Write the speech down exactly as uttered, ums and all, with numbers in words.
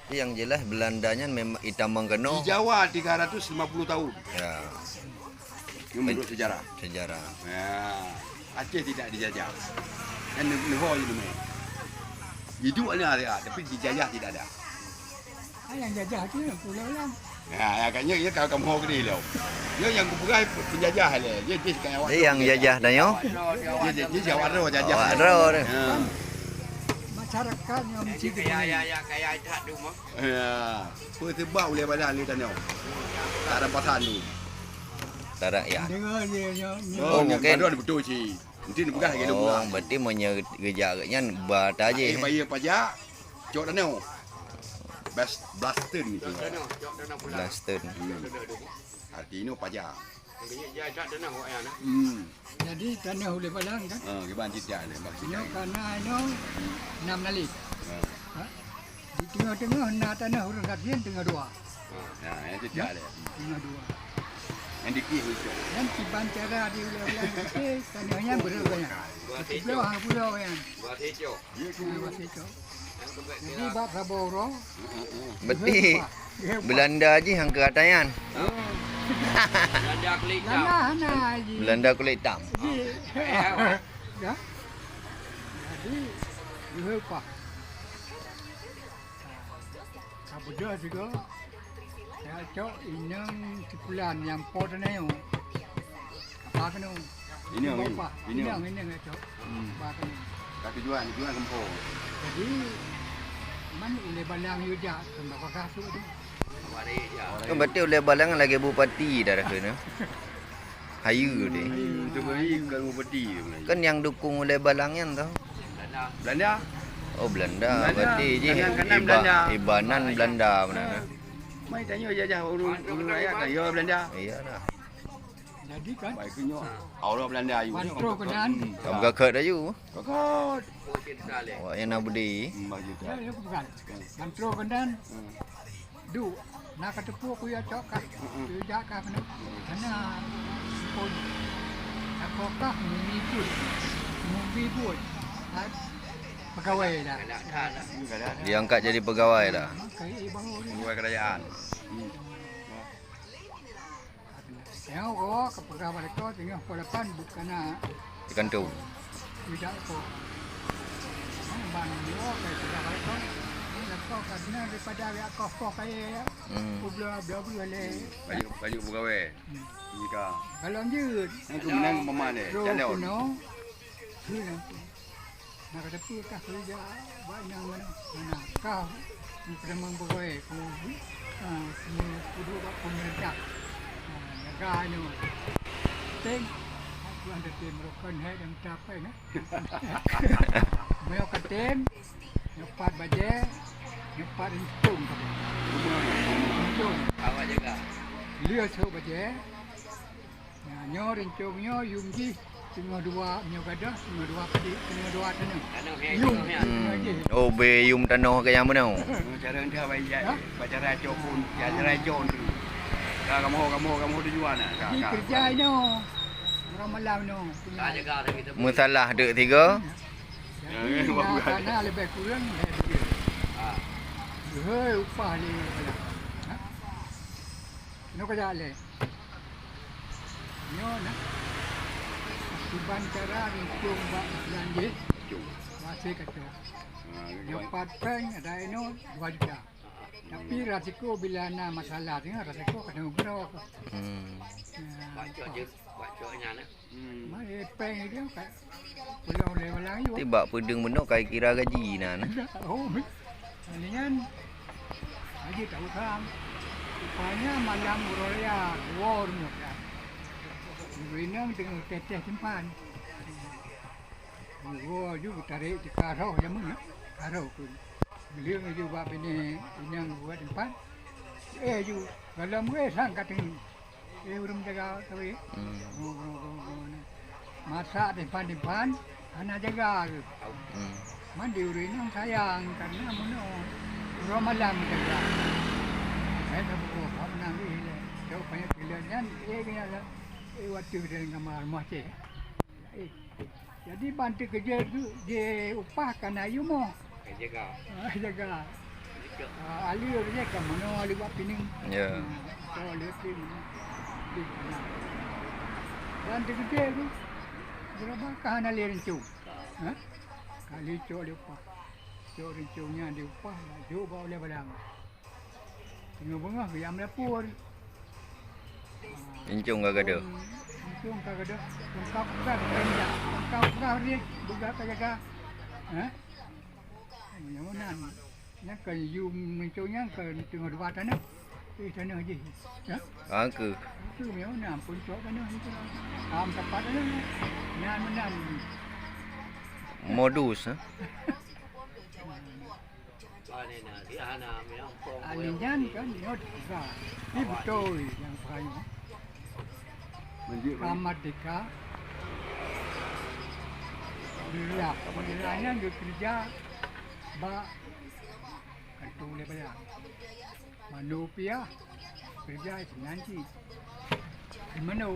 Yang jelas Belanda nyan memang itamong keunoe. Di Jawa tiga ratus lima puluh tahun. Ya. Ini menurut sejarah. Sejarah. Ya. Aceh tidak dijajah. Kan neuho je dulu. Hidup ada, ada, tapi dijajah tidak ada. Ah, yang jajah tu yang pulau lain. Ya, ya, kan, ya, ya, kalau kamu mau gede lo. Ya, yang kupeugah penjajah le. Dia, dia kayak awak Dia yang tu, jajah dah, yo? Dia, dia, dia jawara jajah. Awak droe tu. Ya. Masyarakat yang mesti kaya, ya, ya, kaya that tu mah. Ya. Apa sebab uleh balang le tanoh? Tak ada pasal tu. Tak ada, ya. Dengar je, ya, ya. Oh, Oh, mungkin. Baru ada betul cik. Nanti dia pegang lagi Oh, dua. Berarti meunyoe geujak nyan ba tajih. Eh, bayar pajak, cok dana. Bas-, Blasten ni. Blasten. Hmm. Arti ini pajak. Hmm. Jadi tanah uleh balang kan? Ha, kiban cicak ni, bak cicak Nyoe ni. Kana inoe enam nalip. Ha. Ha? Di teungoh-teungoh na tanah ureuëng gasien teungoh dua. Nah, yang cicak dia. Teungoh dua. Yang dikit ucok. Dan kiban cara di uleh-uleh kecil, tanah nyan berapa banyak? Sepuluh hang pulau nyan. Buat hijau. Nah, buat hijau. Jadi bak saboh uroe. Berarti Belanda jih hang keu ata nyan. Belanda kulit hitam. Belanda hana ji. Belanda kulit hitam. Ji. Ya. Jadi, dua upah. Ka beudôh sigoe. Ya, cok inong sipulan nyang po teunayoe. Apa keunoe? Inong, Apa? inong. Inong, inong ya, cok. Hmm. Apa keunoe? Ka tujuan, tujuan keumpung. Jadi, man uleh balang yue jak, keu bak kasut tu. Kan berarti uleh balang lagèe bupati dah rasanya. Hayu deh. Hmm, tu beri bukan bupati. Kan yang dukung uleh balang nyan tu. Belanda. Oh, Belanda. Belanda. Berarti jih Kanan-kanan iba-, Belanda. Ibanan Belanda benar. Ha. Mai tanya jajah ureuëng, ureuëng rakyat kan, ya Belanda. Iya dah. Jadi kan? Baik tu nyoe. Orang Belanda ayu. Wan Troh keunan. Hmm. Tak bergakat ayu. Gakat. Awak yang nak beli. Hmm, baju tu. Ya, ya, bukan. Wan Troh keunan. Hmm. Duek, na kateupeue peue cok ka, peue jak ka keunoe. Hana pun. Takokah mumi buet, mumi buet. Hai, pegawai dah. Diangkat jadi pegawai dah. Maka, eh, baru ni. Pegawai kerajaan. Hmm. Nyang uroe ka peugah bak lakoe teungoh pukon lapan buet kana. Di kantong. Tidak ko. Ban nyoe ka peugah bak lakoe. Lakoe ka keunan daripada awak koh-koh kaya ya. Hmm. Publoe bloe-bloe lé. Banyak, banyak pegawai. Hmm. Jika. Kalau lanjut. Nang tu menang pemain deh. Calon. Keunoe. Keunoe. Na kateupeue kah keureuja bak inong meunoe? Hana, kah meukeureumeung beurôi, keu, ha, keu peuduek bak peumeurintah. Ha, jaga nyoe. Tém, Tuhan teuntèe meurokon hai dan meucapai, nah. Meunyoe ka tém, nyoe pat bajèe, nyoe pat rincong ka. Rincong. Awak jaga. Lheueh sôk bajèe, Nah, nyoe rincong nyoe yum jih teungoh dua, nyoe gadoh teungoh dua padé, teungoh dua tanoh. Tanoh, eh, yum, tanoh, eh. Yum jih. Hmm. Oh, beu yum tanoh keu nyang meunoe. Cara dah baca, ha? Baca raja pun, baca raja tu. Ka kamoe, kamoe, kamoe tujuan nah. Ka, ka. Di kerja inoe. Orang malam inoe. Ka jaga tapi tu. Meusalah deuk tiga. Jadi, eh, na bagus. Tanah lebih kurang, eh, begitu. Ah. Hei, upah lé. Ha? Nyoe ka jak lé. Nyoe na. Kiban cara rincong bak bulan jih. Masih kacau. Ha, nyoe pat péng ada inoe dua juta. Tapi rasiko bila na masalah tu, rasiko kena ugroe. Hmm. Ya. Bak cok je, bak cok nyan, eh. Hmm. Mai péng dia kat pulau Lewalayu. Ti bak peudeueng meunoe kai kira gaji nan. Oh, mendingan gaji tak usah. Rupanya malam uroe raya, dua ureueng muda. Ureueng inong teungoh teh-teh simpan. Dua ju geutarek teuka roh jameun, ya. Ka roh tu. Geulieng ju bak binéh inong buet empat. Eh, ju, galom weh sang ka teungoh. Eh, ureueng jaga tu, eh. Hmm. Oh, oh, oh, oh, nah. Masak dipan-dipan, hana jaga tu. Hmm. Man di ureueng inong sayang, karena meunoe uroe malam jaga. Saya tak buku, apa menang ni, le. Cok banyak gila nyan, eh, kena lah. Eh, waktu dalam kamar rumah cek. Eh, jadi bantu kerja tu, dia upah kan ayu moh. Jaga. Ah, jaga. Ah, alue rejek ka meunoe alue bak pineung. Ya. Ah, so alue pih meunoe. Pih meunoe. Dan teugeudeh tu, geuraba ka hana lé rincong. Ha? Ka lé cok lé upah. Cok rincong nyan di upah, jok bak ulèe balang. Teungoh beungoh geuyue meulapor. Rincong ka gadôh. Rincong ka gadôh. Tungkau peugah ka indak. Tungkau peugah riek, peugah ka jaga. Ha? Meunyoe nan. Nyan kan yum rincong nyan kan teungoh dua tanoh. Eh, tanoh jih. Ya? Angke. Itu memang na pun cok tanoh itu. Am tepat tanoh. Nan meunan. Modus, ha? Ahli nyan kan nyoe tiga. Ni beutôi nyang peugah nyoe. Ka merdeka. Alhamdulillah. Alhamdulillah nyan geukeureuja bak kantô ulèe balang. Mano piah keureuja sinan cit. Mano.